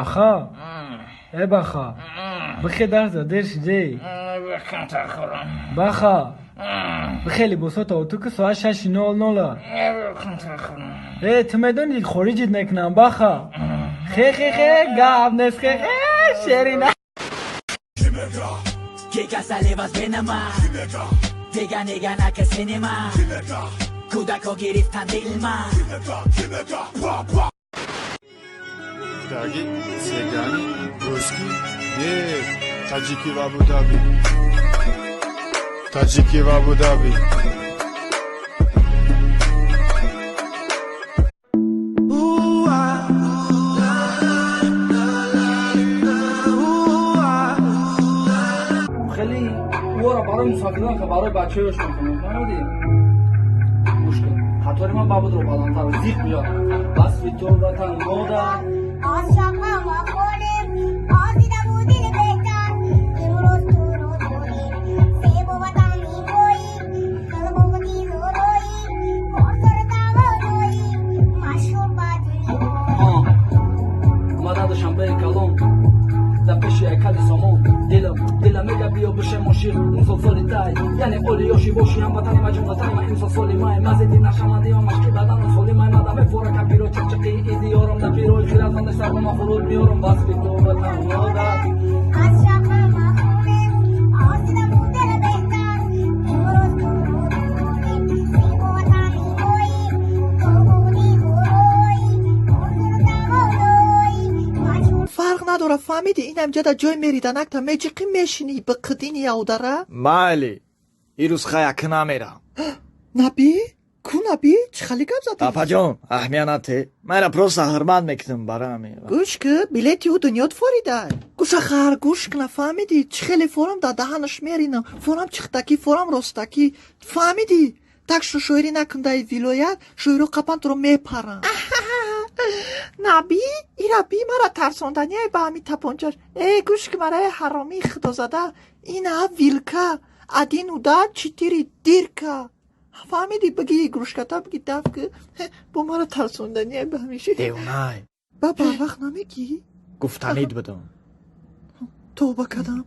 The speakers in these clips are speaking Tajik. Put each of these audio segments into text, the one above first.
Баха. Э баха. Бихе дарза дер шидей. Баха. Бихе либосото оту ки соат 6:00. Э ту медони хориҷит мекунам баха. Хе хе хе гап нест хе хе шерина. Даги, цыгане, русский, нет, таджики в Абу-Даби. Таджики в Абу-Даби. خیلی ورا برای مسافران که برای بچه‌هاش می‌کنم فهمیدی؟ مشکل خطر من بابد رو بالاتر زیق میاد بس تو وطن مادر عاشق ما خوریم آزیده بودین بهتر امروز تو رو دوریم سیب و وطن میگویی قلب و تیز و رویی پرسر توانایی مشهور با دنیا مدد شنبه کلون در پیش اکل سامان دلم دلم میگه بیا بشه ماشین اون سال تای یعنی اولی یاشی باشی هم وطنی ما جون وطنی ما امسال سالی مای مزیدی نشمندی ها مشکی بدن سالی مای مدام فورکم پیرو چقچقی ایدی یارم در پیروی خیلت زنده سر ما خرود میارم بس بی تو وطن مادر عاشق ما خوریم آزیده بودن بهتر امروز تو رو دوریم سیب و وطن میگویی قلب و تیز و رویی پرسر توانایی مشهور فرق نداره فهمیدی اینم جا در جای میریدنک تا میجیقی میشینی به قدین یاودره майли ирӯз хаяк намерам. Наби ку наби чӣ хали гап задӣ? Апаҷон, аҳамият нате, майра просто ҳурмат мекунам барои ҳамин. Гӯш ки билети ӯ дунёт форидай гӯша хар гӯш кна фаҳмидӣ чӣ хеле форам дар даҳанаш меринам форам чихтакӣ форам ростакӣ фаҳмидӣ так шо шоирӣ накун дар вилоят шоиро қапан туро мепаранд. Наби ира би мара тарсонданиай ба ҳами тапончаш э гӯш ки мараи ҳаромии худозада ина вилка один удар четыре дырка фаҳмидӣ биги игрушката биги даф ки бо мара тарсонданиай ба ҳамиши Девонай. Ба барвақт намегӣ. Гуфтанид будам. Тавба кардам.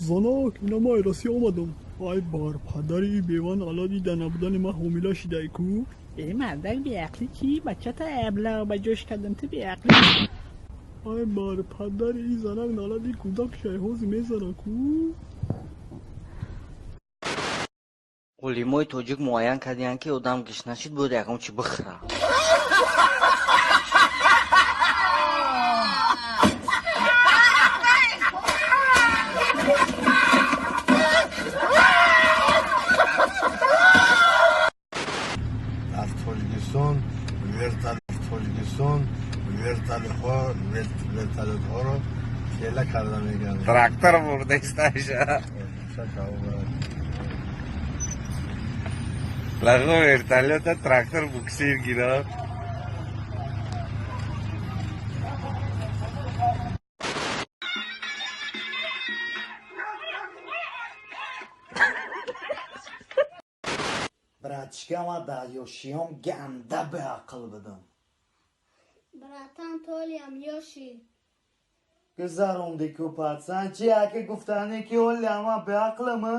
Занак, ина ма Россия омадам. Ай бар падари беван алади дар набудани ман ҳомила шидай ку. Э мардак беақлӣ чӣ? Бачата аблағ ба ҷош кардам ту беақлӣ. Ай бар падари и занак налади кӯдак шайҳози мезана ку. Олимои тоҷик муайян кардиянд, ки одам гишна шид, бояд ягон чӣ бихӯра. Дар Тоҷикистон Тоҷикистон вертолётҳоро тела карда мегӯянд. Трактор бурдаисташа. Лаго вертолёта трактор буксир гирад. Братишка, ма дар ёшиём ганда беақл будам. Братан, толиам ёши. Гузаронди ку пацан, чи яке гуфтане ки оли ама беақлама?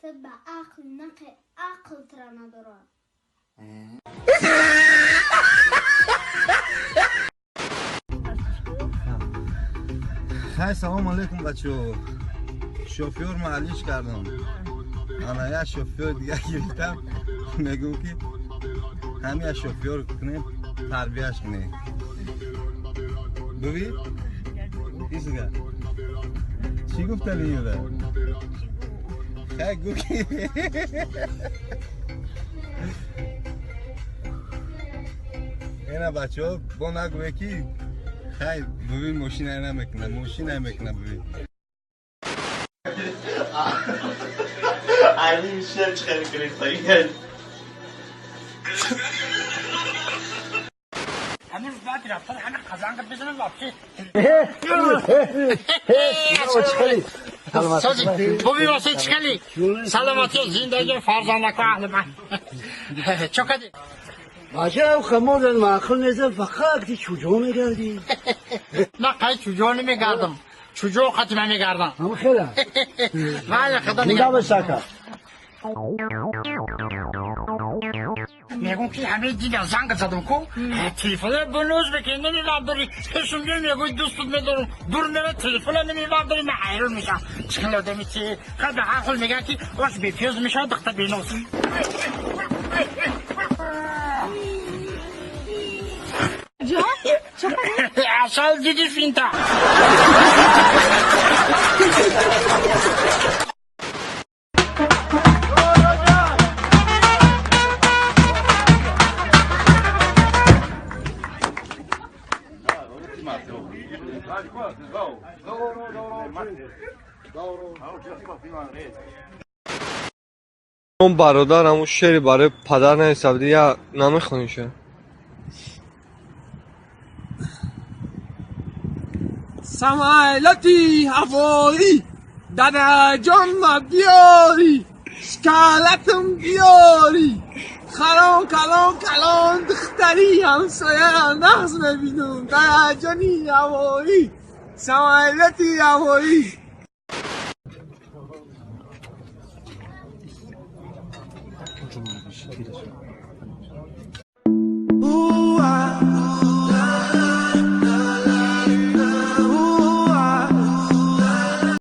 Ту ба ақл нақи ақл тра надорад. Хай, салом алейкум, бачаҳо. Шофёр маалиш кардам. Ана як шофёр дига гирифтам. Мегӯм ки ҳамин як шофёр кунем, тарбияш кунем. Буви? Исга. Чӣ гуфтани юра? Хай гӯ ки ина бачаҳо бо нагӯе ки хай буви мошина намекуна, мошина мекуна буви. Ай шер хеле гирифтагӣ. ҳамин баъд рафтан ҳамин қазанга бизанам вообще. Буби васе чикали? Саломатӣ, зиндагӣ, фарзандако, аҳли ман. Чо кардӣ? Бача, хамодан маъқул нест, фақат ки чуҷо мегардӣ? Ман қай чуҷо намегардам. Чуҷо қати ман мегардам. Ҳама хела. Майли, худо Зинда бош, ака. Мегӯм ки ҳамаи дидам, занг задам ку, телефона бунуз бикин, намебардорӣ. Пешум биё, мегӯй дӯстут медорам, дур мера, телефона намебардорӣ. Ман ҳайрон мешавам, чӣ хел одами чи хел. Ба ҳар ҳол мегӯяд ки ош бепиёз мешавад, духта бенос. Асал диди, финта. Он бародар, ҳамун шеъри барои падар нависта будӣ, я намехониша? Самолёти ҳавоӣ, дадаҷон, ма биёрӣ, шкалатам биёрӣ, халон калон калон, духтари ҳамсоя нағз мебинум, дадаҷони ҳавоӣ, самолёти ҳавоӣ.